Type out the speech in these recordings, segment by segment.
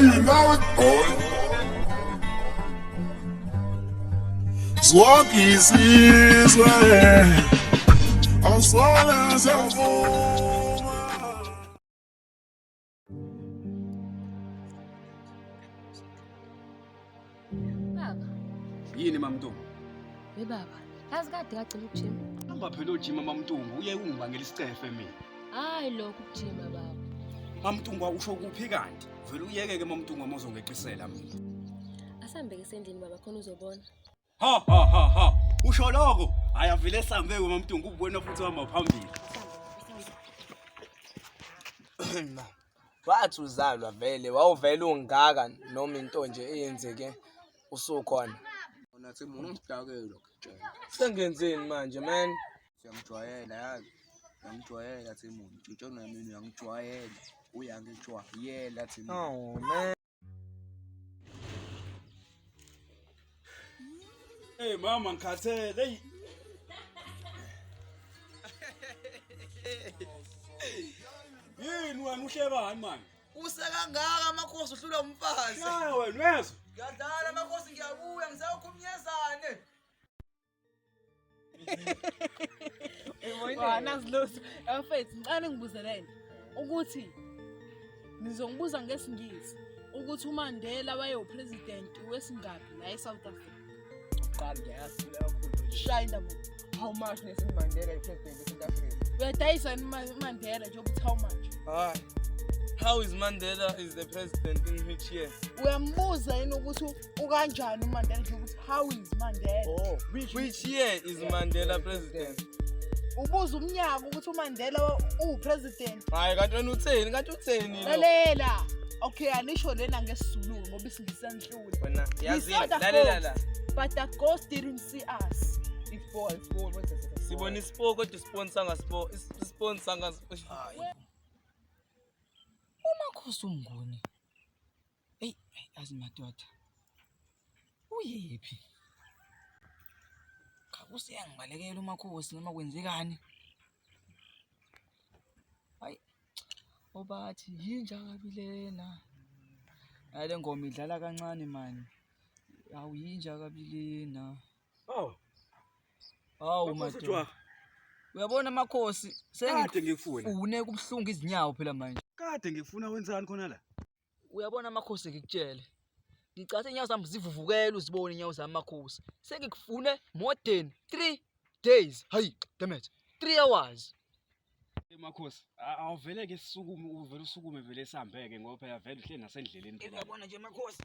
You know it, boy. Zonke izizwe awusona siyavuma. Baba, Yini mamntungu? we baba, yazi kade kagcina ukujima. Hamba phela ojima mamntungu uye ungibangela isicefe mina. Hayi lokhu ukujima baba. Mamntungu awusho kuphi kanti? Vele uyeke ke mamntungu uma uzongeqisela mina. Asambe ke sendlini baba khona uzobona. Ha ha ha ha. Usho lokho? Hayi avele sambe ke mamntungu ubona futhi uhamba phambili. Wathi uzalwa vele wawuvele ungaka noma into nje eyenzeke usukhona. Wena Thimon ungidakelo ngikutshela. Sengenzeni manje man? Siyangijwayela yazi. Uyangijwayela Thimon. Ngitshela mina uyangijwayela. Uyangijwayela Thimon. Oh man. Hey mama ngikhathele. Hey. Yini wena uhlebani manje? Usekangaka amakhosi uhlulwa umfazi. Shaya wena uyezwa? Ngiyadlala amakhosi ngiyabuya ngisawukhumnyezane. Wanazi lutho. Mfethu, ngicela ngibuze lento ukuthi nizongibuza ngesiNgisi ukuthi uMandela wayewu-president wesingaphi la eSouth Africa. Qala ngiyazi kakhulu. Shaya indaba. How much Nelson Mandela is president of South Africa? Uyadayisa yini uMandela njengoba uthi how much? Hayi. How is Mandela is the president in which year? Uyambuza yini ukuthi ukanjani uMandela njengoba uthi how is Mandela? Oh, which year is Mandela president? Ubuza umnyaka ukuthi uMandela uwu-president. Hayi kanti wena utheni? Kanti utheni lo? Lalela. Okay, anisho lena ngesiZulu ngoba isiNgisi sanihlula. Wena We yazi saw the lalela la. ghost, but the ghost didn't see us. Sibona isipo kodwa isipon sangaspo isipon sangas. Umakhosi uMnguni. Eyi, azi madoda. Uyephi? Cha useyangibalekela umakhosi noma kwenzekani? Hayi. Obathi yinja kabi lena. Hayi le ngoma idlala kancane mani. Hawu yinja kabi lena. Oh, Hawu Makhosi madoda. Jwa. Uyabona makhosi Kade ngikufuna. sengifune kubuhlungu izinyawo phela manje. Kade ngikufuna wenzani khona la? Uyabona makhosi ngikutshele. Ngicathe inyawo zami zivuvukele uzibone inyawo zami makhosi. Sengikufune more than 3 days. Hayi, damn it. 3 hours. Hey makhosi, awuvele ke sisukume uvele usukume vele sihambeke ngoba phela vele uhleli nasendleleni phela. Uyabona nje makhosi.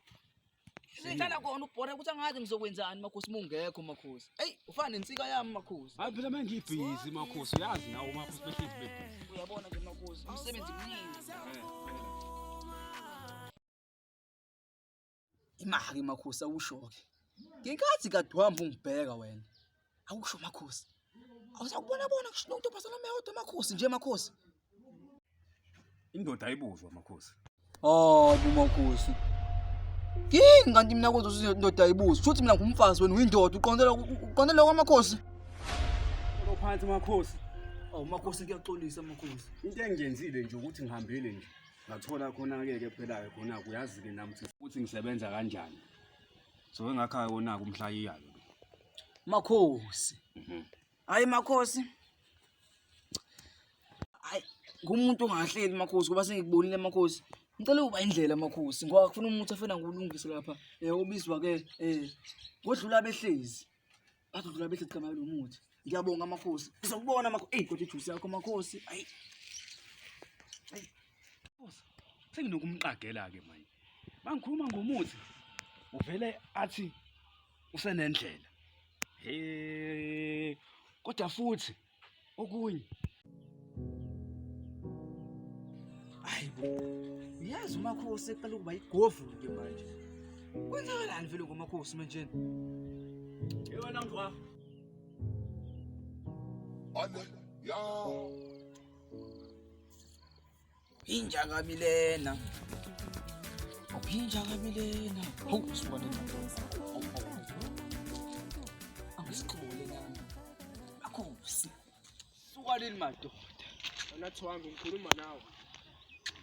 Sengihlala khona ubhore ukuthi angazi ngizokwenzani makhosi uma ungekho makhosi. Eyi, ufana nensika yami makhosi. Hayi phela mengibhizi makhosi uyazi nawe makhosi behlezi bebhizi. Uyabona nje makhosi, umsebenzi mningi. Imali makhosi awusho-ke. Ngenkathi kade uhamba ungibheka wena. Awusho makhosi. Awusakubona bona kusho nontombazana wami eyodwa makhosi nje makhosi. Indoda ayibuzwa makhosi. Hawu makhosi. Yini kanti mina kuzo indoda ayibuzi. Shuthi mina ngumfazi wena uyindoda uqondela uqondela kwamakhosi. Lo phansi makhosi. Awu makhosi kuyaxolisa makhosi. Into engiyenzile nje ukuthi ngihambile nje. Ngathola khona ke ke phela ke khona uyazi ke nami ukuthi ngisebenza kanjani. So engakhaya kona kumhlayiyayo. Makhosi. Hayi makhosi. Hayi ngumuntu ongahleli makhosi ngoba sengikubonile makhosi. Ngicela ukuba indlela makhosi ngoba kufuna umuntu afuna ngulungise lapha. Obizwa ke ngodlula behlezi. Bathi udlula behlezi cha lo muthi. Ngiyabonga makhosi. Ngizokubona makhosi. Ey kodwa ijuice yakho makhosi. Hayi. Senginokumqagela ke manje. Bangikhuluma ngomuthi. Uvele athi usenendlela. He kodwa futhi okunye Hayi bo. Uyazi umakhosi eqala ukuba igovu ke manje. Kwenzakalani vele ngomakhosi manje? Yewena ngwa. Ale, ya. Inja kabi lena. Awinja kabi lena. Hawu sibone. Angisixole nami. Makhosi. Suka leli madoda. Wena Thwanga ngikhuluma nawe.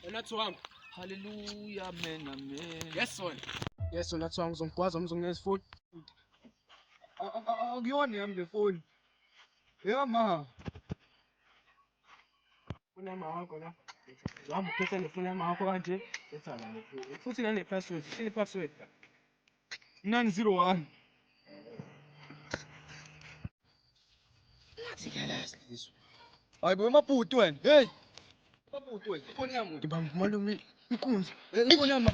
Wena Thwanga. Hallelujah, amen, amen. Yes wena. Yes wena kuthiwa ngizongigwaza ngizongineza ifoni. Akuyona yami le foni. Yama. Foni yami awakho la. Uhamba uphethe le foni yami awakho kanje. Letha la. Futhi nane password, ithini password? 901. Hayi bo emabhuti wena. Hey. Emabhuti wena. Ifoni yami. Ngibamba umalume inkunzi. Ifoni yami.